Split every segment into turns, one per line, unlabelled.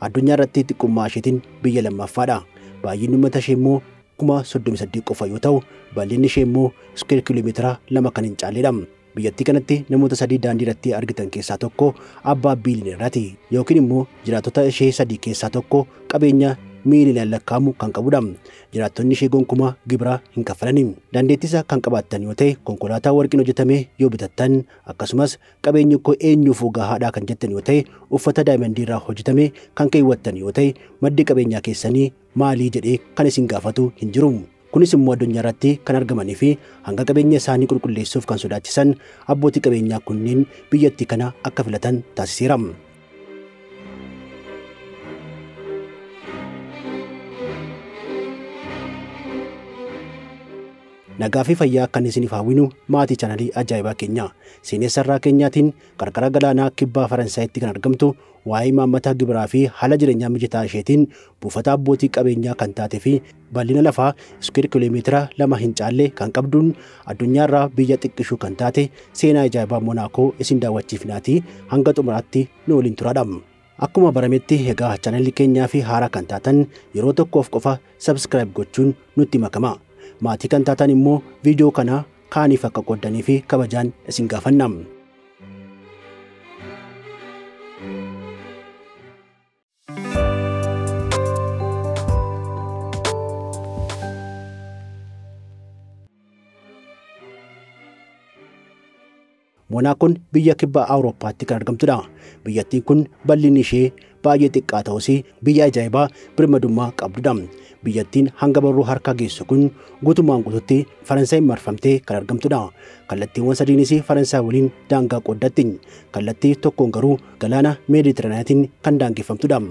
Addunyaa irratti xiqqummaa isheetiin biyya lammaffaadha. Baay'inni uummata ishee immoo 38,000 qofa yoo ta'u, bal'inni ishee immoo iskuweer kiiloomeetira 2 kan hin caalledha. Biyyattii kanatti namoota 3 daandii irratti argitan keessaa tokko abbaa biiliyooneraati yookiin immoo jiraattota ishee 3 keessaa tokko qabeenya miiliyoonaan lakkaa'amu kan qabudha. Jiraattonni ishee gonkumaa gibira hin kaffalani. Dandeettii kan qabaattan yoo ta'e konkolaataa warqiin hojjetame yoo bitattan, akkasumas qabeenyi koo eenyuufuu gahaadha kan jettan yoo ta'e uffata daayimandii irraa hojjetame kan keewwattan yoo ta'e maddi qabeenyaa keessanii maalii jedhee kan isin gaafatu hin jiru. Kunis immoo addunyaa irratti kan argamanii fi hanga qabeenya isaanii qulqulleessuuf kan sodaachisan abbootii qabeenyaa kunneen biyyattii kana akka filatan taasiseera. Nagaa fi fayyaa kan isiniif hawwinu maatii chaanalii ajaa'ibaa keenya. Seenessarraa keenyaatiin qarqara galaanaa kibbaa Faransaayitti kan argamtu waa'ee imaammata gibiraa fi haala jireenyaa mijataa isheetiin buufata abbootii qabeenyaa kan taatee fi bal'ina lafaa iskuweer kiiloomeetira 2 hin caalle kan qabduun addunyaarraa biyya xiqqishuu kan taate seenaa ajaa'ibaa Monaakoo isin daawwachiifnaatii hanga xumuraatti nu waliin turaadha. Akkuma barametti egaa chaanalii keenyaa fi haaraa kan taatan yeroo tokkoof qofa sabskiraayib gochuun nutti makama. Maatii kan taatan immoo viidiyoo kana kaaniif akka qooddanii fi kabajaan isin gaafanna. Monaakoon biyya kibba Awurooppaatti kan argamtudha. Biyyattiin kun bal'inni ishee baay'ee xiqqaa ta'us biyya ajaa'ibaa birmadummaa qabdudha. Biyyattiin hanga barruu harkaa geessu kun guutummaan guututti Faransaay marfamtee kan argamtudha. Kallattiiwwan sadiinis Faransaay waliin daangaa qooddatti. Kallattii tokkoon garuu galaana Meeditiraaniyaatiin kan daangeffamtudha.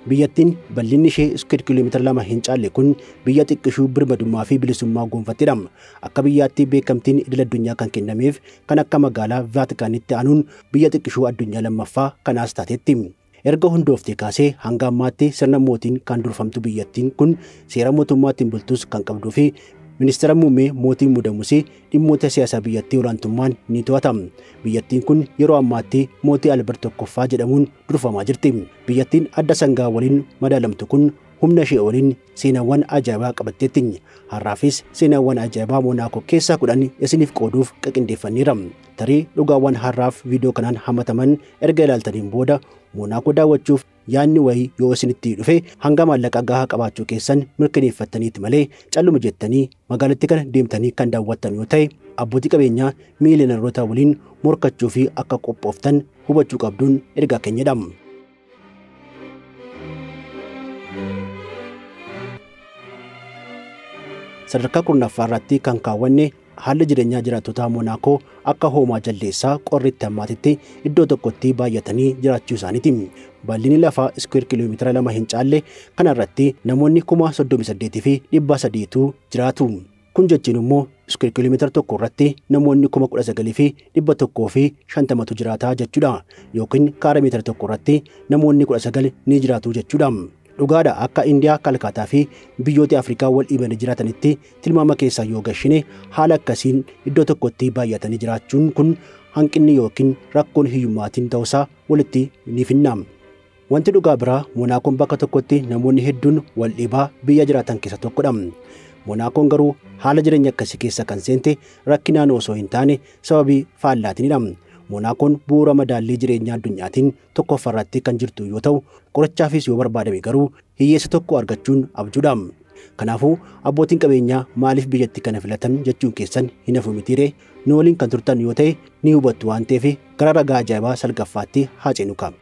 Biyyattiin bal'inni ishee iskuweer kiiloomeetira 2 hin caalle kun biyya xiqqishuu birmadummaa fi bilisummaa gonfattedha. Akka biyyaatti beekamtiin idil addunyaa kan kennameef kan akka magaalaa Vaatikaanitti aanuun biyya xiqqishuu addunyaa lammaffaa kanaas taatetti. Erga hundooftee kaasee hanga ammaatti sirna mootiin kan durfamtu biyyattiin kun seera mootummaatiin bultus kan qabduu fi ministeera muummee mootiin muudamus dhimmoota siyaasaa biyyattii olaantummaan ni to'ata. Biyyattiin kun yeroo ammaatti mootii Albert tokkoffaa jedhamuun durfamaa jirti. Biyyattiin adda sangaa waliin madaalamtu kun humna ishee waliin seenaawwan ajaa'ibaa qabatteetti. Har'aafis seenaawwan ajaa'ibaa Monaakoo keessaa 10 isiniif qooduuf qindeeffanneera. Tarii dhugaawwan har'aaf viidiyoo kanaan hammataman erga ilaaltaniin booda Monaakoo daawwachuuf yaadni wayii yoo isinitti dhufe hanga maallaqa gahaa qabaachuu keessan mirkaneeffattaniiti malee calluma jettanii magaalattii kana deemtanii kan daawwattan yoo ta'e abbootii qabeenyaa miiliyoneroota waliin morkachuu fi akka qophooftan hubachuu qabduun ergaa keenyadha. Sadarkaa 10ffaa irratti kan kaawwanne haalli jireenyaa jiraattota Monaakoo akka hoomaa jaldeessaa qorritti hammaatitti iddoo tokkotti baay'atanii jiraachuu isaaniiti. Bal'inni lafaa iskuweer kiiloomeetira 2 hin caalle kanarratti namoonni 38,300 jiraatu. Kun jechuun immoo iskuweer kiiloomeetira 1 irratti namoonni 19,150 jiraata jechuudha. Yookiin kaara meetira 1 irratti namoonni 19 ni jiraatu jechuudha. Dhugaadha akka Indiyaa, Kalkaataa fi biyyoota Afrikaa wal dhiibanii jiraatanitti tilmaama keessaa yoo gashine haala akkasiin iddoo tokkotti baay'atanii jiraachuun kun hanqinni yookiin rakkoon hiyyummaatiin ta'uusaa walitti ni finna. Wanti dhugaa biraa Monaakoon bakka tokkotti namoonni hedduun wal dhiibaa biyya jiraatan keessaa tokkodha. Monaakoon garuu haala jireenya akkasii keessa kan seente rakkinaan osoo hin taane sababii faallaatiinidha. Monaakoon bu'uura madaallii jireenyaa addunyaatiin tokkoffaarratti kan jirtu yoo ta'u, qorichaafis yoo barbaadame garuu hiyyeessa tokko argachuun abjuudha. Kanaafuu abbootiin qabeenyaa maaliif biyyattii kana filatan jechuun keessan hin hafu mitiiree nu waliin kan turtan yoo ta'e ni hubattu waan ta'eef gara ragaa ajaa'ibaa salgaffaatti haa ceenu ka'a.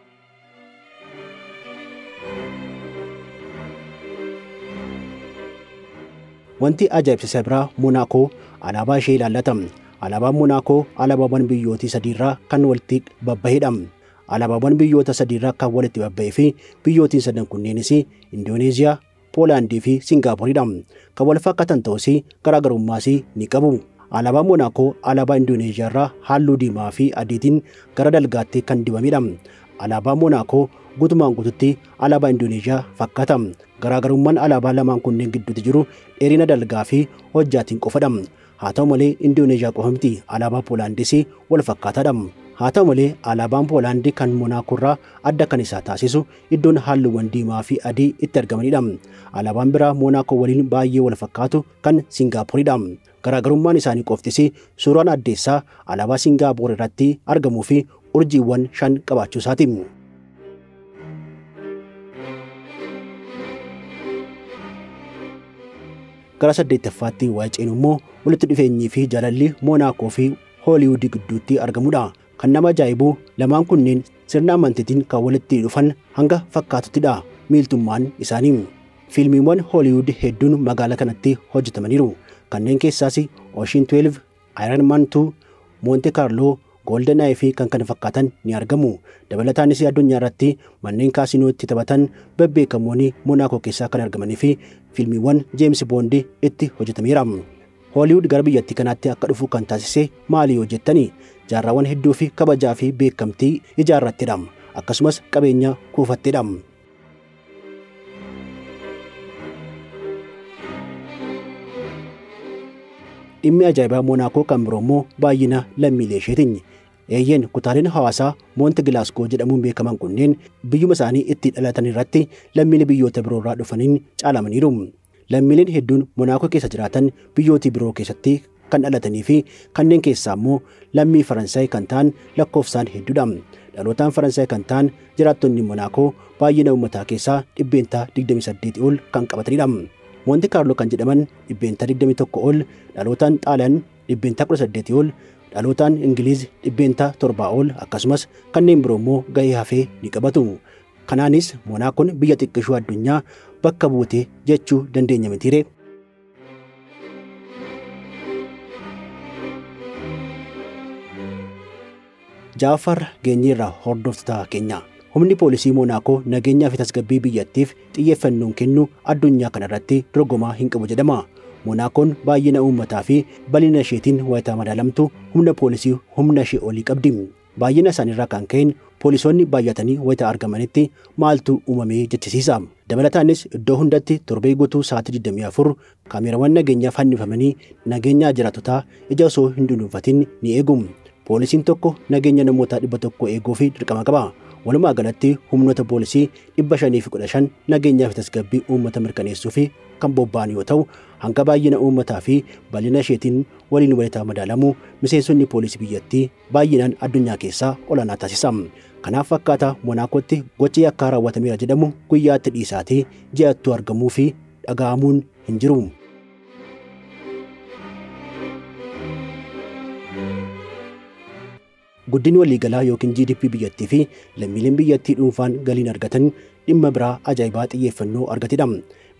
Wanti ajaa'ibsiisaa biraa Monaakoo alaabaa ishee ilaallata. Alaabaan Monaakoo alaabaawwan biyyootii sadiirraa kan walitti babbahedha. Alaabaawwan biyyoota sadiirraa kan walitti babbahee fi biyyootiin sadan kunneenis Indooneeziyaa, Poolaandii fi Singaapooridha. Kan wal fakkaatan ta'us garaagarummaas ni qabu. Alaabaan Monaakoo alaabaa Indooneeziyaa irraa halluu diimaa fi adiitiin gara dalgaatti kan dibamedha. Alaabaan Monaakoo guutumaan guututti alaabaa Indooneeziyaa fakkaata. Garaagarummaan alaabaa lamaan kunneen gidduutti jiru dheerina dalgaa fi hojjaatiin qofadha. Haa ta'u malee Indooneeziyaa qofa miti alaabaa Poolaandis wal fakkaataadha. Haa ta'u malee alaabaan Poolaandii kan Moonaakoo irraa adda kan isaa taasisu iddoon halluuwwan diimaa fi adii itti argamanidha. Alaabaan biraa Moonaakoo waliin baay'ee wal fakkaatu kan Singaaporidha. Garaagarummaan isaanii qoftis suuraan addeessaa alaabaa Singaappoor irratti argamuu fi urjiiwwan 5 qabaachuu isaati. Gara 8ffaatti waa'ee ceenu immoo walitti dhufeenyii fi jaalalli Moonaakoo fi Hooliwuud gidduutti argamudha. Kan nama ajaa'ibu lamaan kunneen sirna amantiitiin kan walitti dhufan hanga fakkaatuttidha miiltummaan isaanii. Fiilmiiwwan Hooliwuud hedduun magaalaa kanatti hojjetamaniiru. Kanneen keessaas Ocean 12, Iron Man 2, Monte Carlo, Golden Eye fi kan kana fakkaatan ni argamu. Dabalataanis addunyaa irratti manneen kaasinoo itti taphatan bebbeekamoon Moonaakoo keessaa kan argamanii fi fiilmiiwwan James Bond itti hojjetameera. Hooliwuud gara biyyattii kanaatti akka dhufu kan taasise maali yoo jettani jaarraawwan hedduu fi kabajaa fi beekamtii ijaarrattedha. Akkasumas qabeenya kuufattedha. Dhimmi ajaa'ibaa Moonaakoo kan biroo immoo baay'ina lammiilee isheetiin. Eeyyeen kutaaleen hawaasaa Moonte Gilaasgoo jedhamuun beekaman kunneen biyyuma isaanii itti dhalatan irratti lammiilee biyyoota biroo irraa dhufaniin caalamaniiru. Lammiileen hedduun Moonaakoo keessa jiraatan biyyoota biroo keessatti kan dhalatanii fi kanneen keessaa immoo lammii Faransaay kan ta'an lakkoofsaan hedduudha. Dhalootaan Faransaay kan ta'an jiraattonni Moonaakoo baay'ina uummataa keessaa 28% ol kan qabatanidha. Monte Carlo kan jedhaman 21% ol, dhalootaan Xaaliyaan 18% ol, dhalootaan Ingiliiz 7% ol akkasumas kanneen biroo immoo gahee hafee ni qabatu. Kanaanis Moonaakoon biyya xiqqishuu addunyaa bakka buute jechuu dandeenya mitiire. Jaafar geenyeerraa hordoftoota keenya. Humni poolisii Moonaakoo nageenyaa fi tasgabbii biyyattiif xiyyeeffannoon kennu addunyaa kanarratti dorgomaa hin qabu jedhama. Moonaakoon baay'ina uummataa fi bal'ina isheetiin wayitaa madaalamtu humna poolisii humna ishee olii qabdi. Baay'ina isaaniirraa kan ka'een poolisoonni baay'atanii wayitaa argamanitti maaltu uumamee jechisiisa. Dabalataanis iddoo hundatti torbee guutuu sa'aatii 24 kaameeraawwan nageenyaa fannifamanii nageenyaa jiraatotaa ija osoo hin dunuunfatin ni eegu. Poolisiin tokko nageenya namoota 100 eeguu fi dirqama qaba. Walumaa galatti humnoota poolisii 515 nageenyaa fi tasgabbii uummata mirkaneessuu fi kan bobba'an yoo ta'u hanga baay'ina uummataa fi bal'ina isheetiin waliin walitti madaalamu miseensonni poolisii biyyattii baay'inaan addunyaa keessaa olaanaa taasisa. Kanaaf fakkaata Monaakootti gochi yakkaa raawwatameera jedhamu guyyaatti dhiisaatee ji'attuu argamuu fi dhaga'amuun hin jiru. Guddinni waliigalaa yookiin GDP biyyattii fi lammiileen biyyattii dhuunfaan galiin argatan dhimma biraa ajaa'ibaa xiyyeeffannoo argatedha.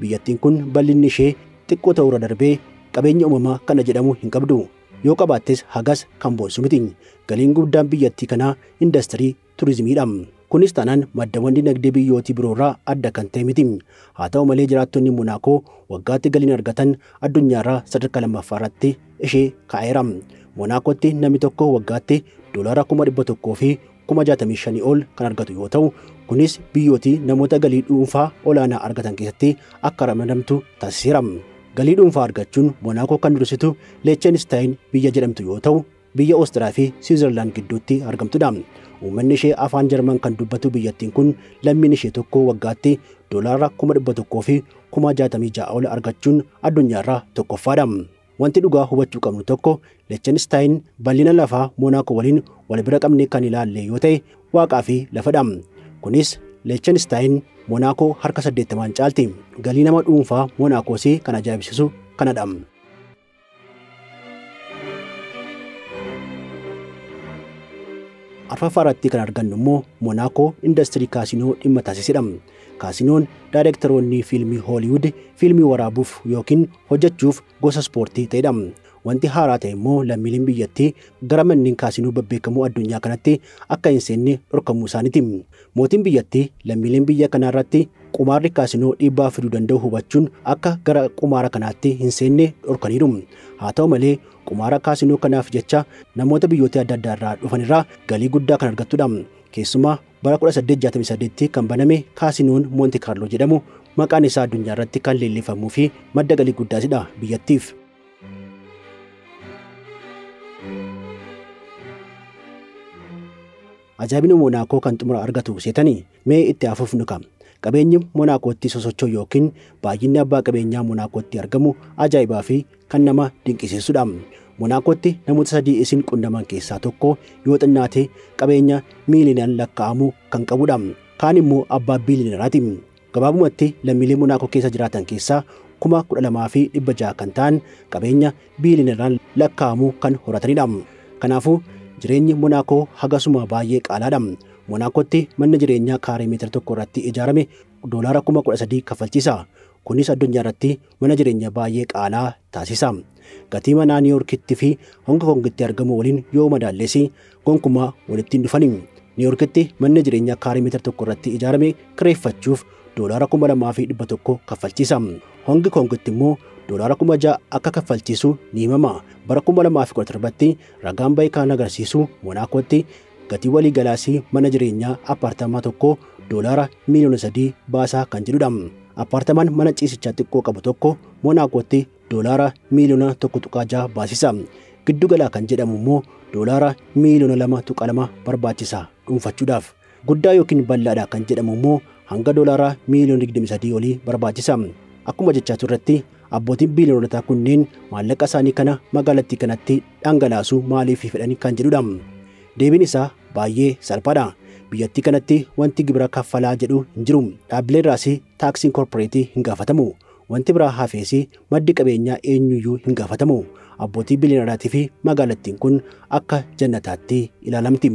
Biyyattiin kun bal'inni ishee xiqqoo ta'urra darbee qabeenya uumamaa kana jedhamu hin qabdu. Yoo qabaattes hagas kan boonsu miti. Galiin guddaan biyyattii kanaa indastirii turizimiidha. Kunis taanaan maddawwan dinagdee biyyootii biroorraa adda kan ta'e miti. Haa ta'u malee jiraattonni Monaakoo waggaatti galiin argatan addunyaarraa sadarkaa lammaffaa irratti ishee kaa'eera. Monaakootti namni tokko waggaatti $165,000 ol kan argatu yoo ta'u, kunis biyyootii namoota galii dhuunfaa olaanaa argatan keessatti akka ramadamtu taasiseera. Galii dhuunfaa argachuun Monaakoo kan dursitu Liechtenstein biyya jedhamtu yoo ta'u, biyya Oostiriyaa fi Siwiizerlaand gidduutti argamtudha. Uummanni ishee afaan Jarman kan dubbatu biyyattiin kun lammiin ishee tokko waggaatti $166,000 ol argachuun addunyaarraa tokkoffaadha. Wanti dhugaa hubachuu qabnu tokko Liechtenstein bal'ina lafaa Monaakoo waliin wal bira qabne kan ilaalle yoo ta'e waaqaa fi lafadha. Kunis Liechtenstein Monaakoo harka 80 caalti. Galii nama dhuunfaa Monaakoos kan ajaa'ibsiisu kanadha. Arfaffaa irratti kan argannu immoo Monaakoo indastirii kaasinoo dhimma taasisedha. Kaasinoon daayirektaroonni fiilmii Hooliwud fiilmii waraabuuf yookiin hojjechuuf gosa ispoortii ta'edha. Wanti haaraa ta'e immoo lammiileen biyyattii gara manneen kaasinoo babbeekamoo addunyaa kanatti akka hin seenne dhorkamuu isaaniiti. Mootiin biyyattii lammiileen biyya kanaa irratti qumaarri kaasinoo dhiibbaa fiduu danda'u hubachuun akka gara qumaara kanaatti hin seenne dhorkaniiru. Haa ta'u malee qumaara kaasinoo kanaaf jecha namoota biyyoota adda addaa irraa dhufan irraa galii guddaa kan argattudha. Keessumaa bara 1868 kan baname kaasinoon Monte Carlo jedhamu maqaan isaa addunyaa irratti kan leellifamuu fi madda galii guddaasidha biyyattiif. Ajaa'ibni Moonaakoo kan xumura argatu seetanii mee itti hafuuf nu kam. Qabeenyi Monaakootti sosocho'u yookiin baay'inni abbaa qabeenyaa Monaakootti argamu ajaa'ibaa fi kan nama dinqisiisudha. Monaakootti namoota 3 isin qunnaman keessaa tokko yoo xinnaate qabeenya miiliyoonaan lakkaa'amu kan qabudha. Kaan immoo abbaa biiliyoonaraati. Gabaabumatti lammiilee Monaakoo keessa jiraatan keessaa 12,600 kan ta'an qabeenya biiliyoonaraan lakkaa'amu kan horatanidha. Kanaafuu jireenyi Monaakoo hagasuma baay'ee qaalaadha. Monaakootti manni jireenyaa kaaree meetira 1 irratti ijaarame $13,000 kaffalchiisa. Kunis addunyaa irratti mana jireenyaa baay'ee qaalaa taasisa. Gatii manaa Niiwuorkitti fi Hong Kongitti argamu waliin yoo madaalles gonkumaa walitti hin dhufani. Niiwuorkitti manni jireenyaa kaaree meetira 1 irratti ijaarame kireeffachuuf $2,100 kaffalchiisa. Hong Kongitti immoo $6,000 akka kaffalchiisu ni himama. Bara 2017tti ragaan bahe kan agarsiisu Monaakootti gatii waliigalaasii mana jireenyaa appaartamaa tokko $3 million baasaa kan jedhudha. Appaartamaan mana ciisichaa xiqqoo qabu tokko Monaakootti $1.6 million baasisa. Giddugalaa kan jedhamu immoo $2.2 million barbaachisa dhuunfachuudhaaf. Guddaa yookiin bal'aadha kan jedhamu immoo hanga $23 million olii barbaachisa. Akkuma jechaa turretti abbootiin biiliyoonotaa kunneen maallaqa isaanii kana magaalattii kanatti dhangalaasuu maaliif fedhan kan jedhudha. Deebiin isaa baay'ee salphaadha. Biyyattii kanatti wanti gibira kaffalaa jedhu hin jiru. Dhaabbileen irraas taaksiin korporeetii hin gaafatamu. Wanti biraa hafees maddi qabeenyaa eenyuyyuu hin gaafatamu. Abbootii biiliyoonaraatii fi magaalattiin kun akka jannataatti ilaalamti.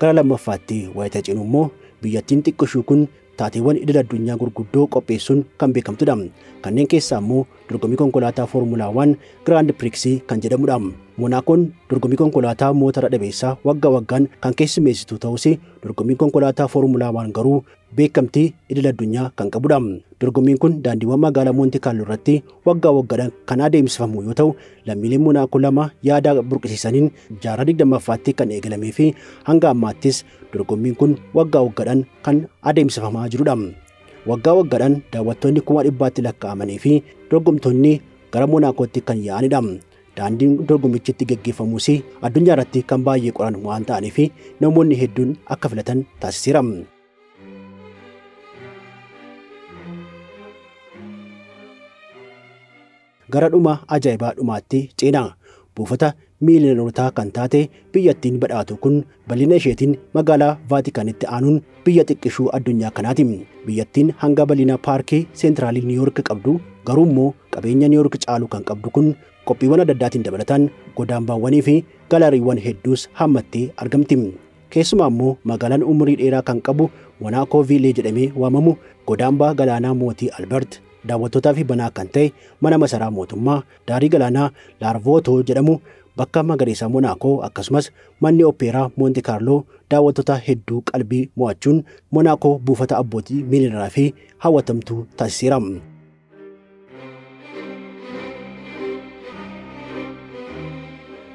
Gara lammaffaatti wayita ceenu immoo biyyattiin xiqqishuu kun taateewwan idil addunyaa gurguddoo qopheessuun kan beekamtudha. Kanneen keessaa immoo dorgommii konkolaataa Foormulaa 1 Grand Prix kan jedhamudha. Monaakoon dorgommii konkolaataa motora dhabeessaa waggaa waggaan kan keessummeessitu ta'us dorgommiin konkolaataa Foormulaa 1 garuu beekamtii idil addunyaa kan qabudha. Dorgommiin kun daandiiwwan magaalaa Monte Carlo irratti waggaa waggaadhaan kan adeemsifamu yoo ta'u lammiileen Monaakoo lama yaada burqisiisaniin jaarraa 20ffaatti kan eegalamee fi hanga ammaattis dorgommiin kun waggaa waggaadhaan kan adeemsifamaa jirudha. Waggaa waggaadhaan daawwattoonni 100,000tti lakkaa'amanii fi dorgomtoonni gara Monaakootti kan yaa'anidha. Daandiin dorgommichitti geggeeffamus addunyaa irratti kan baay'ee qoran waan ta'aniif namoonni hedduun akka filatan taasiseera. Gara dhuma ajaa'ibaa dhumaatti ceenaa. Buufata miiliyoonootaa kan taate biyyattiin badhaatu kun bal'ina isheetiin magaalaa Vaatikaanitti aanuun biyya xiqqishuu addunyaa kanaati. Biyyattiin hanga bal'ina paarkii seentiraalii Niiwuork qabdu garuu immoo qabeenya Niiwuork caalu kan qabdu kun qophiiwwan adda addaatiin dabalataan godaambaawwanii fi gaalariiwwan hedduus hammattee argamti. Keessumaa immoo magaalaan umurii dheeraa kan qabu Monaakoo Viilee jedhamee waamamu godaambaa galaanaa mootii Albert daawwattootaa fi banaa kan ta'e mana masaraa mootummaa daarii galaanaa Laarvootoo jedhamu bakka magariisa Monaakoo akkasumas manni opeeraa Monte Carlo daawwattoota hedduu qalbii mo'achuun Monaakoo buufata abbootii miiliyoonaa fi hawwatamtuu taasiseera.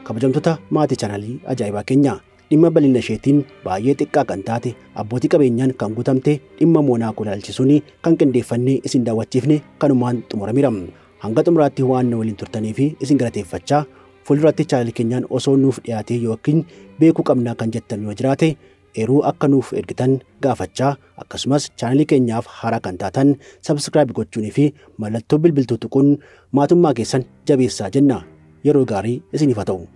Kabajamtoota maatii chaanalii ajaa'ibaa keenya dhimma bal'ina isheetiin baay'ee xiqqaa kan taate abbootii qabeenyaan kan guutamte dhimma Monaakoo ilaalchisuun kan qindeeffannee isin daawwachiifne kanumaan xumurameera. Hanga xumuraatti waan nu waliin turtanii fi isin galateeffachaa fuulduratti chaanalii keenyaan osoo nuuf dhiyaate yookiin beekuu qabnaa kan jettan yoo jiraate eeruu akka nuuf ergitan gaafachaa akkasumas chaanalii keenyaaf haaraa kan taatan sabskiraayib gochuunii fi mallattoo bilbiltuu tuquun maatummaa keessan jabeessaa jenna. Yeroo gaarii isiniif haa ta'u.